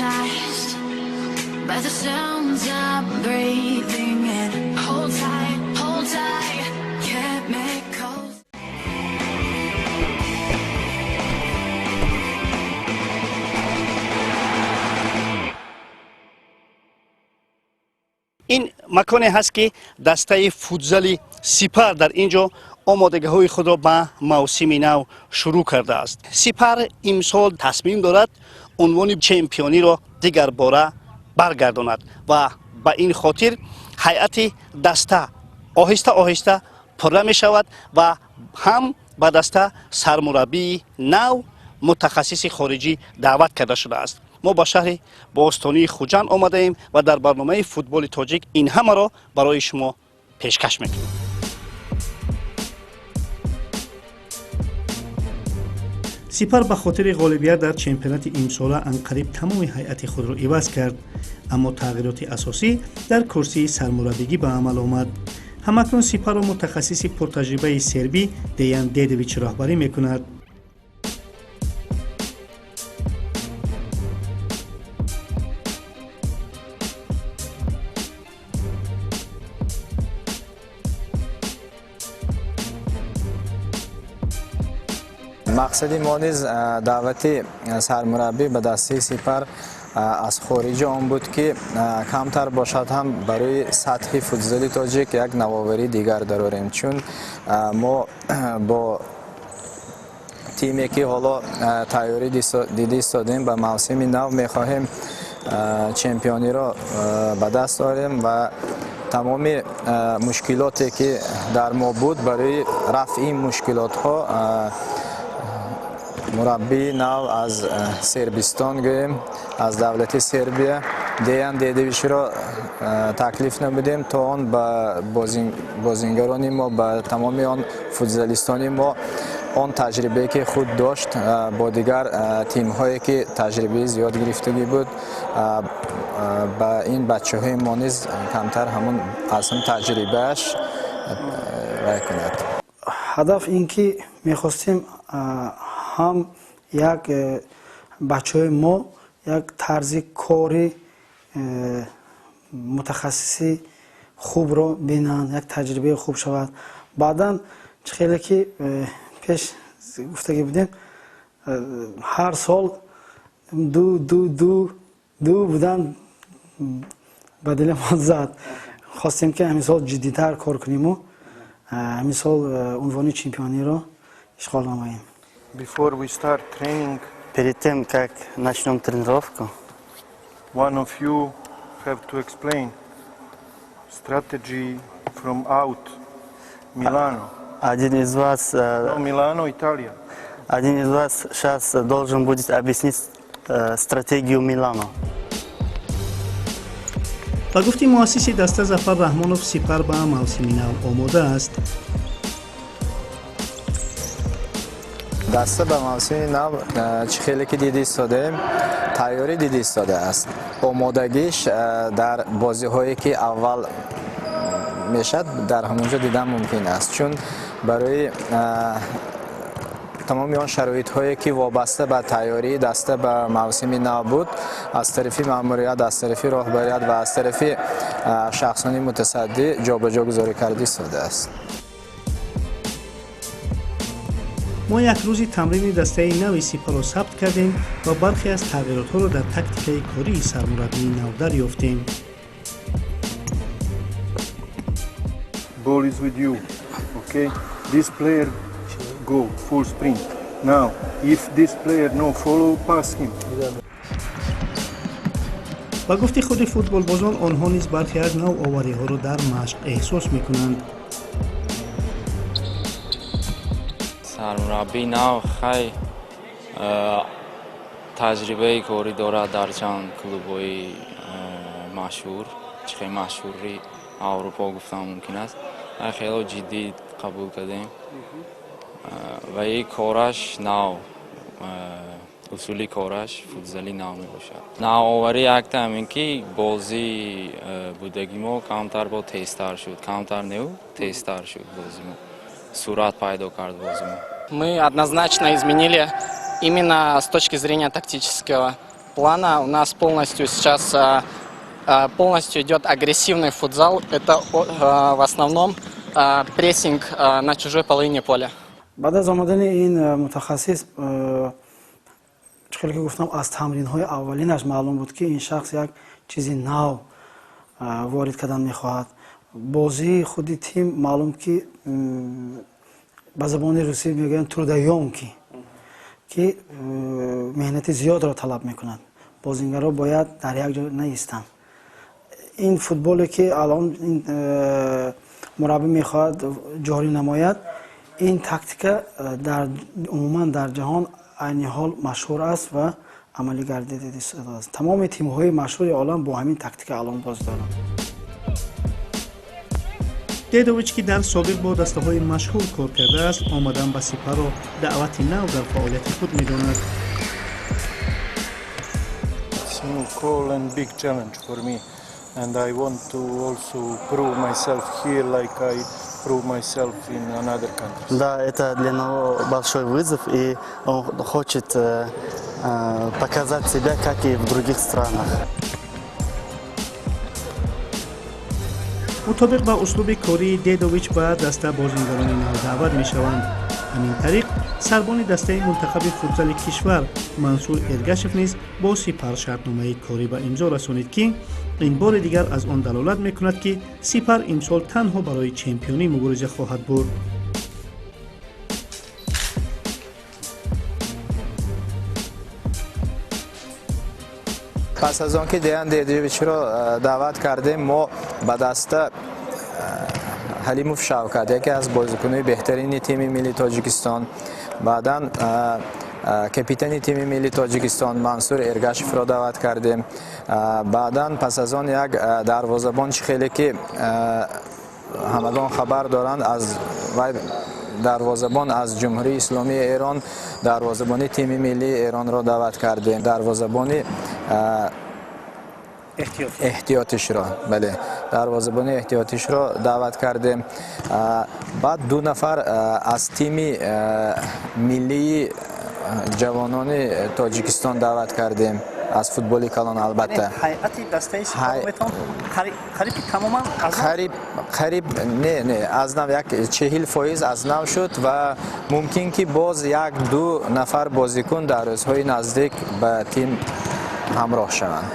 Hypnotized by the sounds I'm breathing in. Hold tight, hold tight. Chemicals. Ин маконе ҳаст, ки дастаи футзали Сипар дар ин ҷо омодагиҳои худро ба мавсими нав шурӯъ кардааст. Сипар имсол тасмим дорад унвони чемпиониро дигарбора баргардонад ва ба ин хотир ҳайати даста оҳиста оҳиста пурра мешавад ва ҳам ба даста сармураббии нав, мутахассиси хориҷӣ даъват карда шудааст. Мо ба шаҳри бостонии Хуҷанд омадаем ва дар барномаи Футболи тоҷик ин ҳамаро барои шумо пешкаш мекунем. Сипар ба хотири ғолибият дар чемпионати имсола анқариб тамоми ҳайати худро иваз кард, аммо тағйироти асосӣ дар курсии сармураббигӣ ба амал омад. Ҳамакнун Сипарро мутахассиси пуртаҷрибаи сербӣ Деян Дедович роҳбарӣ мекунад. Мақсади мо низ даъвати сармураббӣ ба дастаи Сипар аз хориҷи он буд, ки камтар бошад ҳам барои сатҳи футзали тоҷик як навоварии дигар дарорем, чун мо бо тиме, ки ҳоло тайёрӣ дида истодем, ба мавсими нав мехоҳем чемпиониро ба даст орем ва тамоми мушкилоте, ки дар мо буд, барои рафъи ин мушкилотҳо мураббии нав аз Сербистон, гӯем, аз давлати Сербия, Деян Дедовичро таклиф намудем, то он ба бозингарони мо, ба тамоми он футзалистони мо он таҷрибае, ки худ дошт, бо дигар тимҳое, ки таҷрибаи зиёд гирифтагӣ буд, ба ин бачаҳои мо низ камтар ҳамун аз ҳам таҷрибааш вай кунад. Ҳадаф ин ки мехостем ҳам як бачаҳои мо як тарзи кори мутахассиси хубро бинанд, як таҷрибаи хуб шавад. Баъдан чӣ хеле ки пеш гуфтагӣ будем, ҳар сол ду, ду, ду, ду будан ба дили мо зад. Хостем, ки ҳамин сол ҷиддитар кор куниму ҳамин сол унвони чемпиониро ишғол намоем. Before we start training, Перед тем, как начнем тренировку, one of you have to explain strategy from out Milano. Один из вас, No, Milano, Italia. Один из вас сейчас должен будет объяснить стратегию Милано. Ба гуфти муассиси даста Зафар Раҳмонов, Сипар ба мавсими нав омода аст. Даста ба мавсими нав, чӣ хеле ки дида истодаем, тайёрӣ дида истодааст. Омодагиш дар бозиҳое, ки аввал мешавад, дар ҳамонҷо дидан мумкин аст, чун барои тамоми он шароитҳое, ки вобаста ба тайёрии даста ба мавсими нав буд, аз тарафи маъмурият, аз тарафи роҳбарият ва аз тарафи шахсони мутасаддӣ ҷобаҷо гузорӣ карда истодааст. Мо як рӯзи тамрини дастаи нави Сипарро сабт кардем ва бархе аз тағйиротҳоро дар тактикаи кории сармураббии нав дарёфтем. Ball is with you. Okay? This player go full sprint. Now, if this player no follow, pass him. Ба гуфти худи футболбозон, онҳо низ бархе аз навовариҳоро дар машқ эҳсос мекунанд. Сармураббии нав хай таҷрибаи корӣ дорад дар чанд клубҳои машҳур, чӣ хел машҳури Аврупо гуфтан мумкин аст. Хело ҷиддӣ қабул кардем ва и кораш нав, усули кораш футзали нав мебошад. Навоварӣ якта ҳамин, ки бозӣ будаги мо камтар бо тезтар шуд, камтар неу, тезтар шуд бози мо, суръат пайдо кард бози мо. Мы однозначно изменили именно с точки зрения тактического. Плана у нас полностью сейчас полностью идет агрессивный футзал. Это в основном прессинг на чужой половине поля. Баъд аз омадани ин мутахассис, чӣ хеле ки гуфтам, аз тамринҳои аввалинаш маълум буд, ки ин шахс як чизи нав ворид кардан мехоҳад. Бозии худи тим маълум, ки ба забони русӣ мегӯянд трудоёмкий, ки меҳнати зиёдро талаб мекунад. Бозингарро бояд дар як ҷо наистанд. Ин футболе, ки алон мураббӣ мехоҳад ҷорӣ намояд, ин тактика дар умуман дар ҷаҳон айни ҳол машҳур аст ва амалӣ гардида истодааст. Тамоми тимҳои машҳури олам бо ҳамин тактика алон бозӣ доранд. Дедович, ки дар собиқ бо дастаҳои машҳур кор кардааст, омадан ба Сипарро даъвати нав дар фаъолияти худ медонад. New call and big challenge for me, and I want to also prove myself here like I prove myself in another countries. Да, это для него большой вызов, и он хочет показать себя, как и в других странах. Мутобиқ ба услуби кории Дедович ба даста бозингарони нав даъват мешаванд. Ҳамин тариқ, сарбони дастаи мунтахаби футзали кишвар Мансур Эргашев низ бо Сипар шартномаи корӣ ба имзо расонид, ки ин бори дигар аз он далолат мекунад, ки Сипар имсол танҳо барои чемпионӣ мубориза хоҳад бурд. Пас аз он ки Деян Дедовичро даъват кардем, мо ба даста Ҳалимов Шавкат, яке аз бозикунони беҳтарини тими милли Тоҷикистон, баъдан капитани тими милли Тоҷикистон Мансур Эргашевро даъват кардем. Баъдан пас аз он як дарвозабон, чӣ хеле ки ҳамагон хабар доранд, аз вай дарвозабон аз Ҷумҳурии Исломии Эрон, дарвозабони тими миллии Эронро даъват кардем, дарвозабони эҳтиётишро, бале, дарвозабони эҳтиётишро даъват кардем. Баъд ду нафар аз тими миллии ҷавонони Тоҷикистон даъват кардем, аз футболи калон, албатта. Қариб не, аз нав, як 40% аз нав шуд ва мумкин ки боз як ду нафар бозикун дар рӯзҳои наздик ба тим ҳамроҳ шаванд.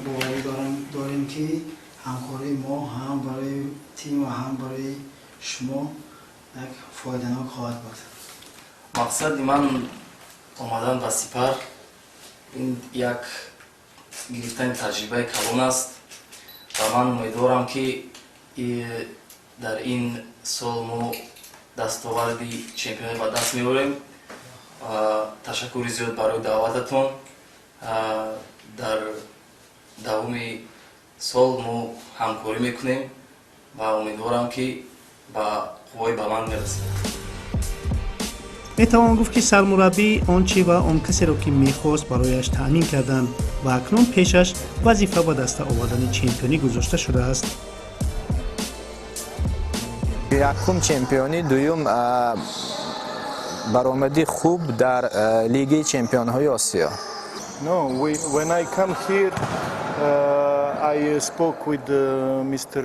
Боварӣ дорем, ки ҳамкории мо ҳам барои тим ва ҳам барои шумо як фоиданок хоҳад буд. Мақсади ман омадан ба Сипар ин як гирифтани таҷрибаи калон аст ва ман умедворам, ки дар ин сол мо дастоварди чемпионӣ ба даст меорем. Ташаккури зиёд барои даъвататон. Дар давоми сол мо ҳамкорӣ мекунем ва умедворам, ки ба қувваи баланд мерасем. Метавон гуфт, ки сармураббӣ он чи ва он касеро, ки мехост, барояш таъмин карданд ва акнун пешаш вазифа ба даста овардани чемпионӣ гузошта шудааст. Якум чемпионӣ, дуюм баромади хуб дар Лигаи чемпионҳои Осиё. No, when I come here, I spoke with Mr.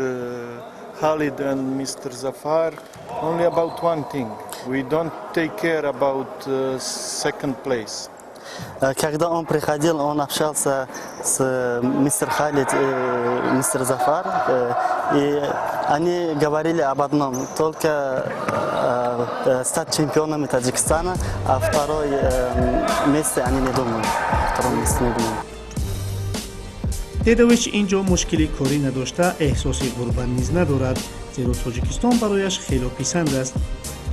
Khalid and Mr. Zafar only about one thing. We don't take care about second place. Когда он приходил, он общался с мистер Халид и мистер Зафар, и они говорили об одном: только стать чемпионами Таджикистана, а второй месте они не думают. Втором месте не думают. Дедович ин ҷо мушкили корӣ надошта, эҳсоси ғурбат низ надорад, зеро Тоҷикистон барояш хело писанд аст.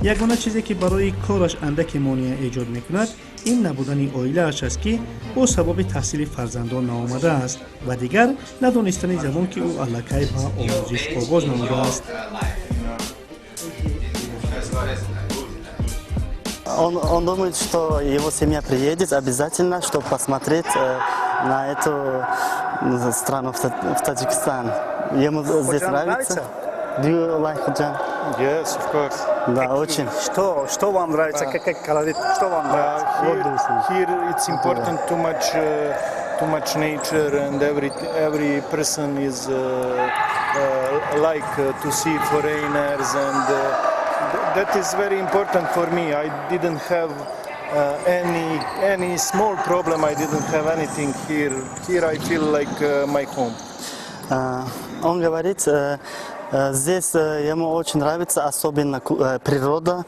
Ягона чизе, ки барои кораш андаке монеа эҷод мекунад, ин набудани оилааш аст, ки бо сабаби таҳсили фарзандон наомадааст, ва дигар надонистани забон, ки ӯ аллакай ба омӯзиш оғоз намудааст. Он думает, что его семья приедет обязательно, чтобы посмотреть на эту страну, в Таджикистан. Ему здесь нравится? Do you like Худжанд? Yes, of course. Да, очень. Что вам нравится? Как колорит? Что вам нравится? Here it's important too much nature, and every person is like to see foreigners, and that is very important for me. I didn't have any small problem. I didn't have anything here. Here I feel like my home. Он говорит, здесь ему очень нравится, особенно природа.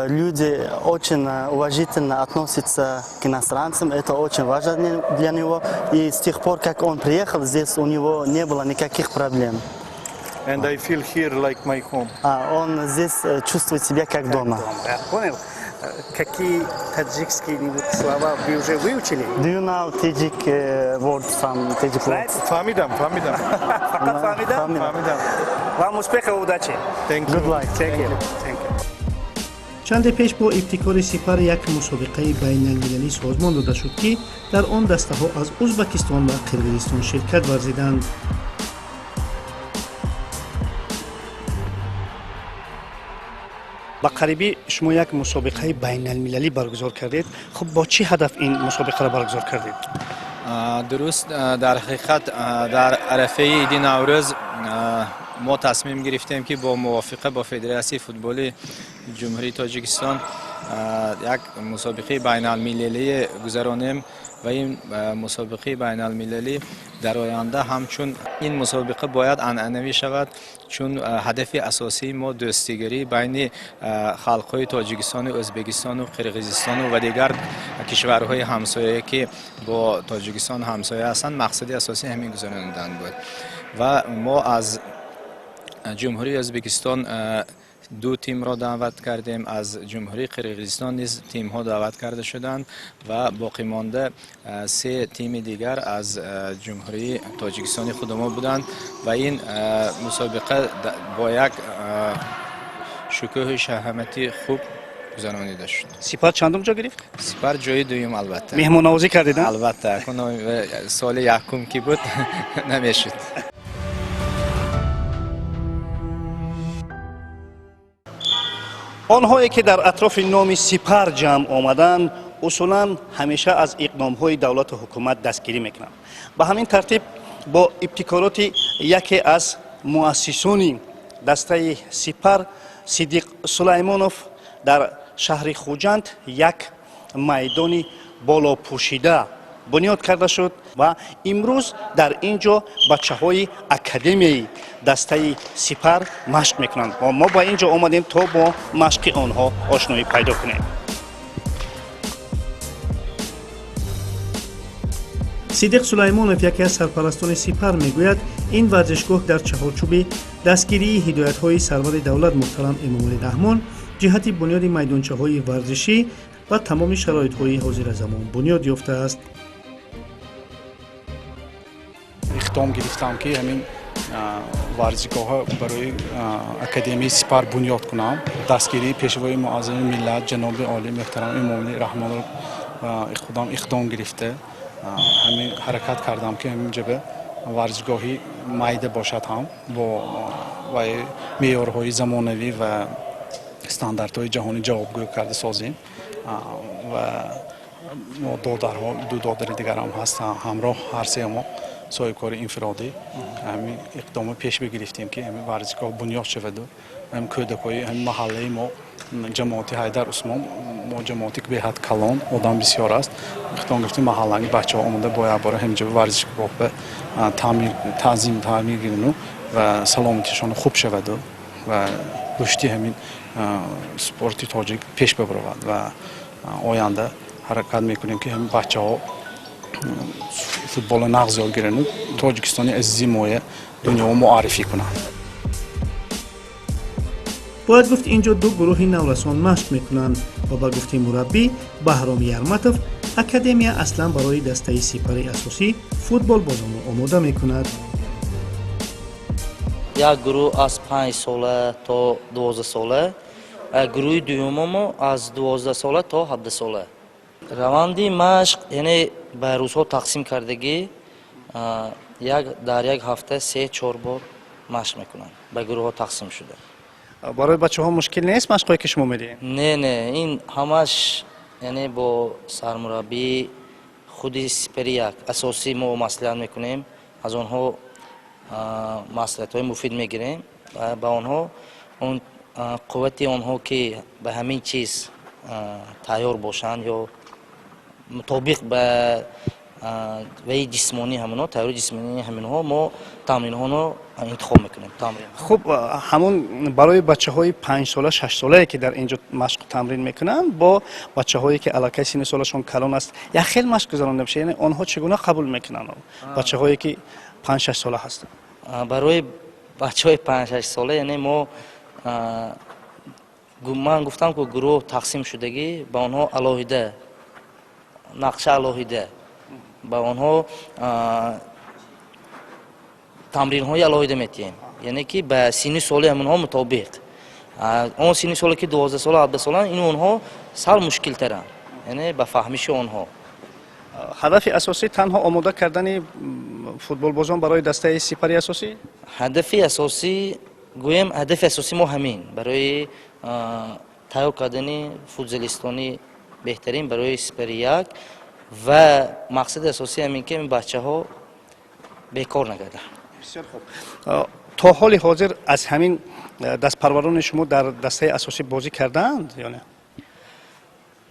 Люди очень уважительно относятся к иностранцам, это очень важно для него. И с тех пор, как он приехал, здесь у него не было никаких проблем. And I feel here like my home. Он здесь чувствует себя как дома. Я понял. Какие таджикские слова вы уже выучили? Do you know Tajik words, some Tajik words? Фамидам, фамидам. Фамидам? Фамидам. Вам успехов, удачи. Thank you. Good luck. Thank you. Thank you. Чанде пеш бо ибтикори Сипар як мусобиқаи байналмилалӣ созмон дода шуд, ки дар он дастаҳо аз Узбакистон ва Қирғизистон ширкат варзиданд. Ба қарибӣ шумо як мусобиқаи байналмилалӣ баргузор кардед. Хуб, бо чӣ ҳадаф ин мусобиқаро баргузор кардед? Дуруст, дар ҳақиқат дар арафаи иди Наврӯз мо тасмим гирифтем, ки бо мувофиқа бо Федератсияи футболи Ҷумҳурии Тоҷикистон як мусобиқаи байналмилалӣ гузаронем ва ин мусобиқаи байналмилалӣ дар оянда ҳамчун ин мусобиқа бояд анъанавӣ шавад, чун ҳадафи асосии мо дӯстигарӣ байни халқҳои Тоҷикистону Ӯзбекистону Қирғизистону ва дигар кишварҳои ҳамсоя, ки бо Тоҷикистон ҳамсоя ҳастанд. Мақсади асосӣ ҳамин гузаронидан буд ва мо аз Ҷумҳурии Ӯзбекистон ду тимро даъват кардем, аз Ҷумҳурии Қирғизистон низ тимҳо даъват карда шуданд ва боқимонда се тими дигар аз Ҷумҳурии Тоҷикистони худамо буданд ва ин мусобиқа бо як шукӯҳу шаҳамати хуб гузаронида шуд. Сипар чандум ҷо гирифт? Сипар ҷои дуюм, албатта. Меҳмоннавозӣ кардед? Албатта, соли якум ки буд, намешуд. Онҳое ки дар атрофи номи Сипар ҷамъ омаданд, усулан ҳамеша аз иқдомҳои давлату ҳукумат дастгирӣ мекунанд. Ба ҳамин тартиб, бо ибтикороти яке аз муассисони дастаи Сипар Сидиқ Сулаймонов дар шаҳри Хуҷанд як майдони болопӯшида бунёд карда шуд ва имрӯз дар ин ҷо бачаҳои академияи дастаи Сипар машқ мекунанд ва мо ба ин ҷо омадем, то бо машқи онҳо ошноӣ пайдо кунем. Сидиқ Сулаймонов, яке аз сарпарастони Сипар, мегӯяд, ин варзишгоҳ дар чаҳорчӯби дастгирии ҳидоятҳои сарвари давлат муҳтарам Эмомалӣ Раҳмон ҷиҳати бунёди майдончаҳои варзишӣ ва тамоми шароитҳои ҳозиразамон бунёд ёфтааст. Иқдом гирифтам, ки ҳамин варзишгоҳҳо барои академияи Сипар бунёд кунам. Дастгирии пешвои муаззами миллат ҷаноби олӣ муҳтарам Эмомалӣ Раҳмонро худам иқдом гирифта, ҳамин ҳаракат кардам, ки ҳамин ҷаба варзишгоҳи майда бошад ҳам, бо меъёрҳои замонавӣ ва стандартҳои ҷаҳонӣ ҷавобгӯ карда созем. Ва мо додарҳо, ду додари дигарам ҳастанд ҳамроҳ, ҳар се мо соҳибкори инфиродӣ ҳамин иқдомо пеш бигирифтем, ки ҳамин варзишгоҳ бунёд шаваду ҳамин кӯдакҳои ҳамин маҳаллаи мо, ҷамоати Ҳайдар Усмон, мо ҷамоате ки беҳад калон, одам бисёр аст, иқдом гирифтем, маҳаллаи бачаҳо омода бо як бора ҳаминҷо варзишгоҳ таъзим таъмир гирану ва саломатишон хуб шаваду ва рушди ҳамин спорти тоҷик пеш бибаровад. Ва оянда ҳаракат мекунем, ки ҳамин бачаҳо футбола нағз ёд гирану Тоҷикистони азизи моя дунёо муаррифӣ кунанд. Бояд гуфт, ин ҷо ду гурӯҳи наврасон машқ мекунанд ва ба гуфтаи мураббӣ Баҳром Ярматов, академия аслан барои дастаи Сипари асосӣ футболбозонро омода мекунад. Як гурӯҳ аз 5 сола то 12 сола, гурӯҳи дуюмамо аз 12 сола то 17 сола. Раванди машқ, яъне ба рӯзҳо тақсим кардагӣ, як дар як ҳафта се чор бор машқ мекунанд, ба гурӯҳҳо тақсим шуда. Барои бачаҳо мушкил нест машқҳое ки шумо медиҳед? Не, не, ин ҳамаш яъне бо сармураббии худи Сипари як асосӣ мо маслиҳат мекунем, аз онҳо маслиҳатҳои муфид мегирем ва ба онҳо он қуввати онҳо ки ба ҳамин чиз тайёр бошанд ё мутобиқ ба ваи ҷисмонии ҳаминҳо, тайёри ҷисмонии ҳаминҳо мо тамринҳоро интихоб мекунем. Тамрин. Хуб, ҳамон барои бачаҳои 5-сола, 6-солае ки дар инҷо машқу тамрин мекунанд, бо бачаҳое ки аллакай синни солашон калон аст, як хел машқ гузаронда мешавад? Яъне онҳо чӣ гуна қабул мекунанд, бачаҳое ки 5-6 сола ҳастанд? Барои бачаҳои 5-6 сола, яъне мо ман гуфтам ку гурӯҳ тақсим шудагӣ, ба онҳо алоҳида нақша, алоҳида ба онҳо тамринҳои алоҳида метиҳем, яъне ки ба синни соли ҳамонҳо мутобиқ. Он синни соле ки 12 сола, 17 сола, ин онҳо сал мушкилтаранд, яъне ба фаҳмиши онҳо. Ҳадафи асосӣ танҳо омода кардани футболбозон барои дастаи Сипари асосӣ? Ҳадафи асосӣ гӯем, ҳадафи асосӣ мо ҳамин барои тайёр кардани футзалистони беҳтарин барои Сипари як ва мақсади асосӣ ҳамин ки бачаҳо бекор нагарданд. Бисёр хуб. То ҳоли ҳозир аз ҳамин дастпарварони шумо дар дастаи асосӣ бозӣ кардаанд ё не?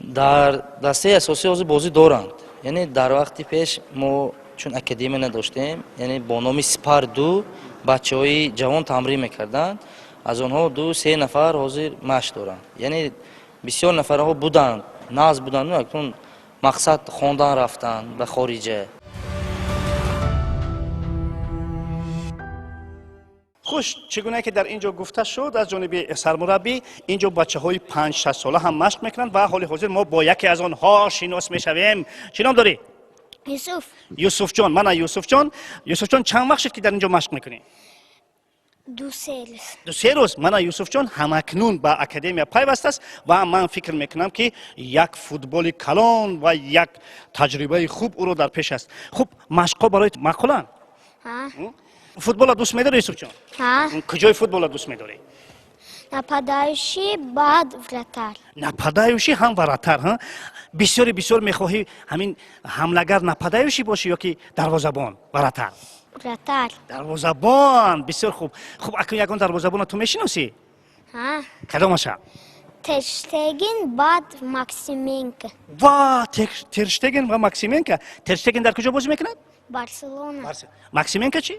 Дар дастаи асосӣ ҳозир бозӣ доранд. Яъне дар вақти пеш мо чун академия надоштем, яъне бо номи Сипар ду бачаҳои ҷавон тамрин мекарданд, аз онҳо 2-3 нафар ҳозир машқ доранд. Яъне бисёр нафарҳо буданд, нағз буданд, акнун мақсад хондан рафтанд ба хориҷа. Хуш, чӣ гуна ки дар ин ҷо гуфта шуд аз ҷониби сармураббӣ, ин ҷо бачаҳои 5-6 сола ҳам машқ мекунанд ва ҳоли ҳозир мо бо яке аз онҳо шинос мешавем. Чӣ ном дорӣ? Юсуф. Юсуфҷон, мана Юсуфҷон. Юсуфҷон, чанд вақт шуд ки дар ин ҷо машқ мекунӣ? 2-3 рӯз. 2-3 рӯз. Мана Юсуфҷон ҳамакнун ба академия пайваст аст ва ман фикр мекунам ки як футболи калон ва як таҷрибаи хуб ӯро дар пеш аст. Хуб, машқҳо барои маъқуланд? Футбола дӯст медорӣ, Юсуфҷон? Куҷои футбола дӯст медорӣ? Нападающий, баъд вратарь. Нападающий ҳам вратарь. Бисёри бисёр мехоҳӣ ҳамин ҳамлагар нападающий бошӣ ё ки дарвозабон вратарь? Вратарь. Дарвозабон, бисёр хуб. Хуб, акун ягон дарвозабона ту мешиносӣ? Кадомаша? Тер Штеген, баъд Максименко. Ва, Тер Штеген ва Максименко. Тер Штеген дар куҷо бозӣ мекунад? Барселона. Максименко чӣ?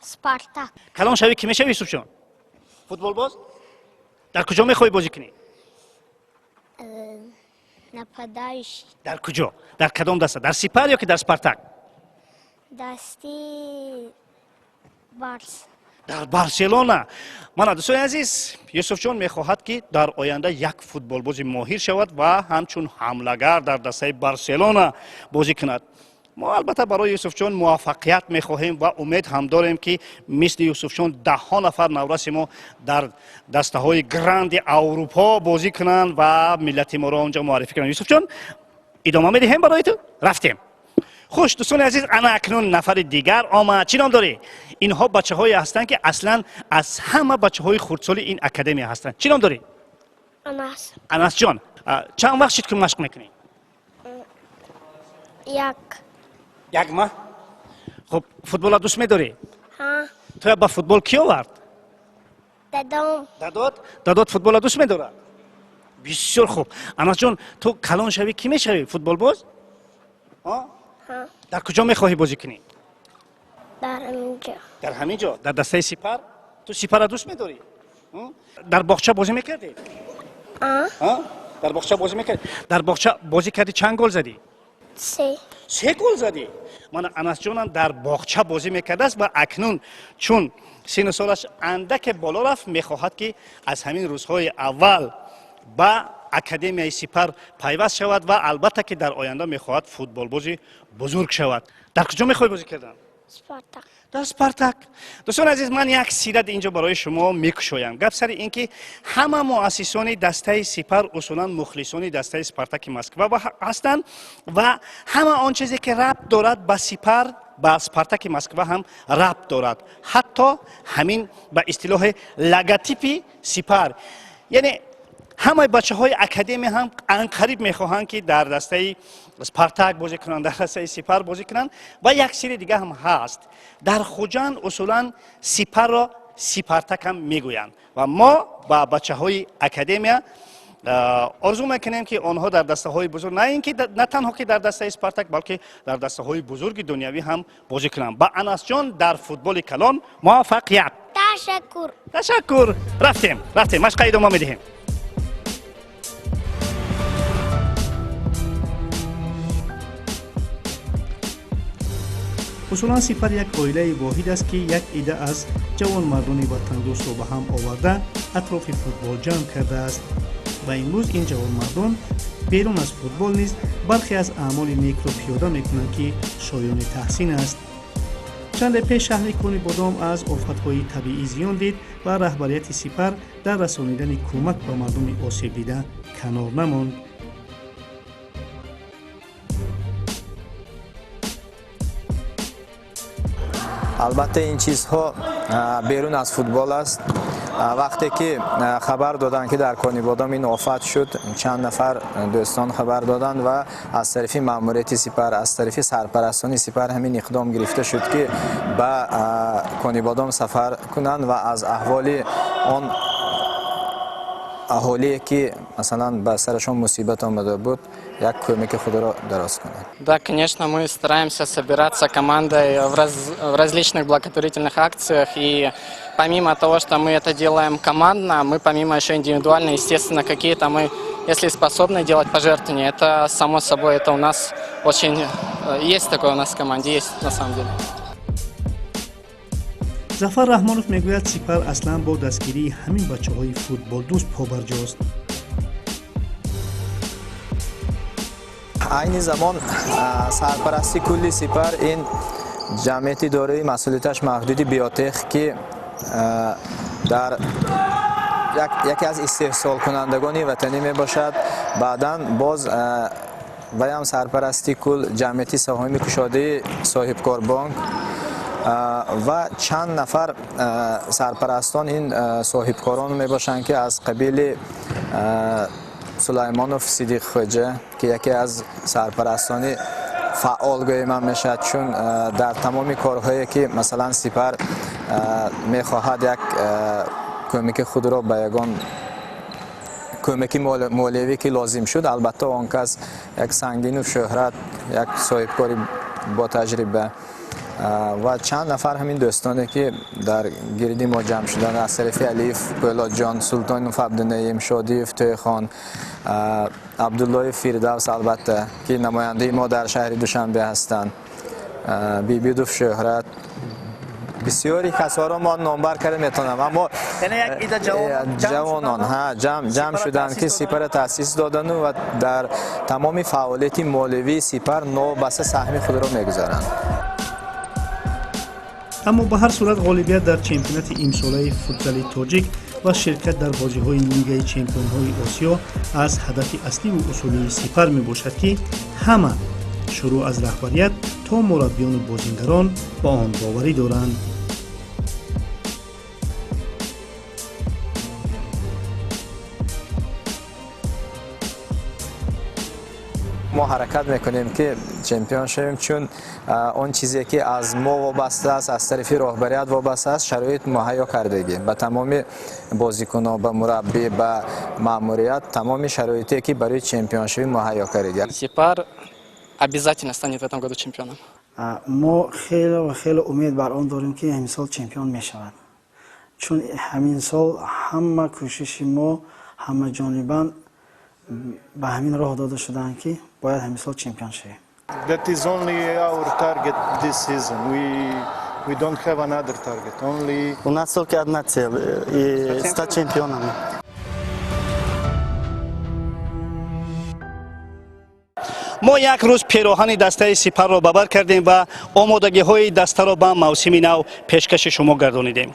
Спартак. Калон шавӣ кӣ мешавӣ, Юсуфҷон? Футболбоз? Дар куҷо мехоҳӣ бозӣ кунӣ? Нападающий. Дар куҷо? Дар кадом даста? Дар Сипар ё ки дар Спартак? Дасти Барс. Дар Барселона. Мана, дӯстони азиз, Юсуфҷон мехоҳад ки дар оянда як футболбози моҳир шавад ва ҳамчун ҳамлагар дар дастаи Барселона бозӣ кунад. Мо албатта барои Юсуфҷон муваффақият мехоҳем ва умед ҳам дорем ки мисли Юсуфҷон даҳҳо нафар навраси мо дар дастаҳои гранди Аврупо бозӣ кунанд ва миллати моро онҷо муаррифӣ кунанд. Юсуфҷон, идома медиҳем барои ту? Рафтем. Хуш, дӯстони азиз, ана акнун нафари дигар омад. Чӣ ном дорӣ? Инҳо бачаҳое ҳастанд ки аслан аз ҳама бачаҳои хурдсоли ин академия ҳастанд. Чӣ ном дорӣ? Анас. Анасҷон, чанд вақт шуд ки машқ мекунӣ? Як. Як маҳ? Хуб, футбола дӯст медорӣ? Ҳа. Туя ба футбол кӣ овард? Дадом. Дадот? Дадот футбола дӯст медорад? Бисёр хуб. Анасҷон, ту калон шавӣ кӣ мешавӣ? Футболбоз? Дар куҷо мехоҳӣ бозӣ кунӣ? Дар ҳамин ҷо. Дар ҳамин ҷо? Дар дастаи Сипар? Ту Сипара дӯст медорӣ? Дар боғча бозӣ мекардӣ? Дар боғча бозӣ мекардӣ? Дар боғча бозӣ кардӣ, чанд гол задӣ? Се. Се гол задӣ? Мана Анасҷонам дар боғча бозӣ мекардааст ва акнун чун сину солаш андаке боло рафт, мехоҳад ки аз ҳамин рӯзҳои аввал ба академияи Сипар пайваст шавад ва албатта ки дар оянда мехоҳад футболбози бузург шавад. Дар куҷо мехоҳӣ бозӣ кардан? Спартак. Дар Спартак. Дӯстони азиз, ман як сират инҷо барои шумо мекушоям. Гап сари ин ки ҳама муассисони дастаи Сипар усулан мухлисони дастаи Спартаки Москва ҳастанд ва ҳама он чизе ки рабт дорад ба Сипар Ба Спартаки Москва ҳам рабт дорад. Ҳатто ҳамин ба истилоҳи логотипи Сипар, яъне ҳамаи бачаҳои академия ҳам анқариб мехоҳанд, ки дар дастаи Спартак бозӣ кунанд, дар дастаи Сипар бозӣ кунанд. Ва як сири дига ҳам ҳаст: дар Хуҷанд усулан Сипарро Сипартак ҳам мегӯянд. Ва мо ба бачаҳои академия орзу мекунем, ки онҳо дар дастаҳои бузург, на ин ки на танҳо ки дар дастаи Спартак, балки дар дастаҳои бузурги дунявӣ ҳам бозӣ кунанд. Ба Анасҷон дар футболи калон муваффақият! Ташаккур. Ташаккур. Рафтем, рафтем, машқа идома медиҳем. Усулан Сипар як оилаи воҳид аст, ки як ида аз ҷавонмардони ватандӯстро ба ҳам оварда, атрофи футбол ҷамъ кардааст. Ва имрӯз ин ҷавонмардон берун аз футбол низ бархе аз аъмоли некро пиёда мекунанд, ки шоёни таҳсин аст. Чанде пеш шаҳри Конибодом аз офатҳои табиӣ зиён дид ва раҳбарияти Сипар дар расонидани кӯмак ба мардуми осебдида канор намонд. Албатта, ин чизҳо берун аз футбол аст. Вақте ки хабар доданд, ки дар Конибодом ин офат шуд, чанд нафар дӯстон хабар доданд ва аз тарафи маъмурияти Сипар, аз тарафи сарпарастони Сипар ҳамин иқдом гирифта шуд, ки ба Конибодом сафар кунанд ва аз аҳволи он аҳолие, ки масалан ба сарашон мусибат омада буд, як кӯмаки худро дароз кунанд. Да, конечно, мы стараемся собираться командой в различных благотворительных акциях. И помимо того, что мы это делаем командно, мы помимо еще индивидуально, естественно, какие-то мы, если способны делать пожертвования, это само собой, это у нас очень... Есть такое у нас в команде, есть на самом деле. Зафар Раҳмонов мегӯяд, Сипар аслан бо дастгирии ҳамин бачаҳои футболдӯст побарҷост. Айни замон сарпарасти кулли Сипар ин ҷамъияти дорои масъулияташ маҳдуди Биотех, ки дар яке аз истеҳсолкунандагони ватанӣ мебошад. Баъдан боз ваям сарпарасти кул ҷамъияти саҳоми кушодаи Соҳибкорбонк ва чанд нафар сарпарастон ин соҳибкорон мебошанд, ки аз қабили Сулаймонов Сидиқ Хоҷа, ки яке аз сарпарастони фаъол гӯем ҳам мешавад, чун дар тамоми корҳое, ки масалан Сипар мехоҳад як кӯмаки худро ба ягон кӯмаки молиявӣ, ки лозим шуд, албатта он кас як сангину шӯҳрат, як соҳибкори ботаҷриба ва чанд нафар ҳамин дӯстоне, ки дар гирди мо ҷамъ шуданд, аз тарафи Алиев Пӯлодҷон, Султонов Абдунаим, Шодиев Тӯйхон, Абдуллоев Фирдавс, албатта, ки намояндаи мо дар шаҳри Душанбе ҳастанд, Бибидов Шӯҳрат, бисёри касоро мо номбар карда метавонам, аммо ҷавонон ҷамъ шуданд, ки Сипара таъсис додану ва дар тамоми фаъолияти молиявии Сипар новобаста саҳми худро мегузоранд. Аммо ба ҳар сурат ғолибият дар чемпионати имсолаи футзали тоҷик ва ширкат дар бозиҳои Лигаи чемпионҳои Осиё аз ҳадафи асливу усулии Сипар мебошад, ки ҳама, шурӯъ аз раҳбарият то мураббиёну бозингарон, ба он боварӣ доранд. Мо ҳаракат мекунем, ки чемпион шавем, чун он чизе, ки аз мо вобаста аст, аз тарафи роҳбарият вобаста аст, шароит муҳайё кардагӣ ба тамоми бозикунон, ба мураббӣ, ба маъмурият, тамоми шароите, ки барои чемпионшавӣ муҳайё кардагӣ. Сипар обязательно станет в этом году чемпионом. Мо хеле ва хеле умед бар он дорем, ки ҳамин сол чемпион мешавад, чун ҳамин сол ҳама кӯшиши мо ҳамаҷонибан ба ҳамин роҳ дода шудаанд, ки бояд ҳамин сол чемпион шавем. That is only our target this season. We don't have another target. Only У нас только одна цель и стать чемпионами. Мо як рӯз пероҳани дастаи Сипарро ба бар кардем ва омодагиҳои дастаро ба мавсими нав пешкаши шумо гардонидем.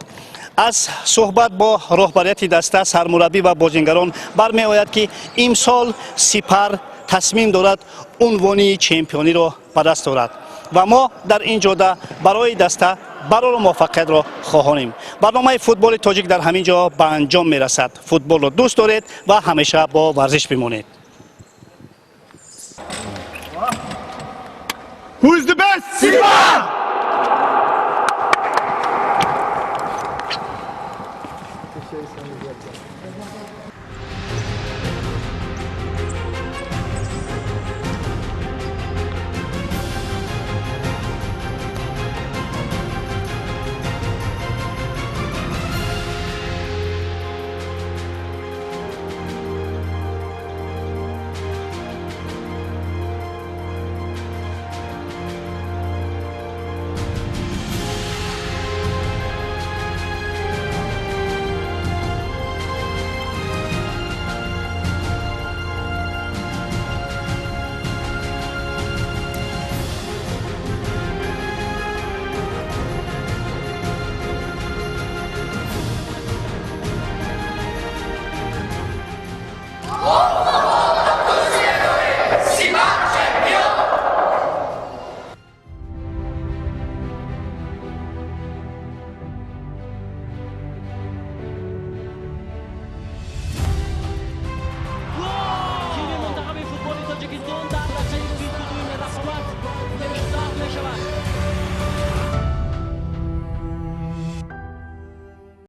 Аз суҳбат бо роҳбарияти даста, сармураббӣ ва бозингарон бармеояд, ки имсол Сипар тасмим дорад унвони чемпиониро ба даст орад. Ва мо дар ин ҷода барои даста барору муваффақиятро хоҳонем. Барномаи футболи тоҷик дар ҳамин ҷо ба анҷом мерасад. Футболро дӯст доред ва ҳамеша бо варзиш бимонед. Who is the best? Sipar!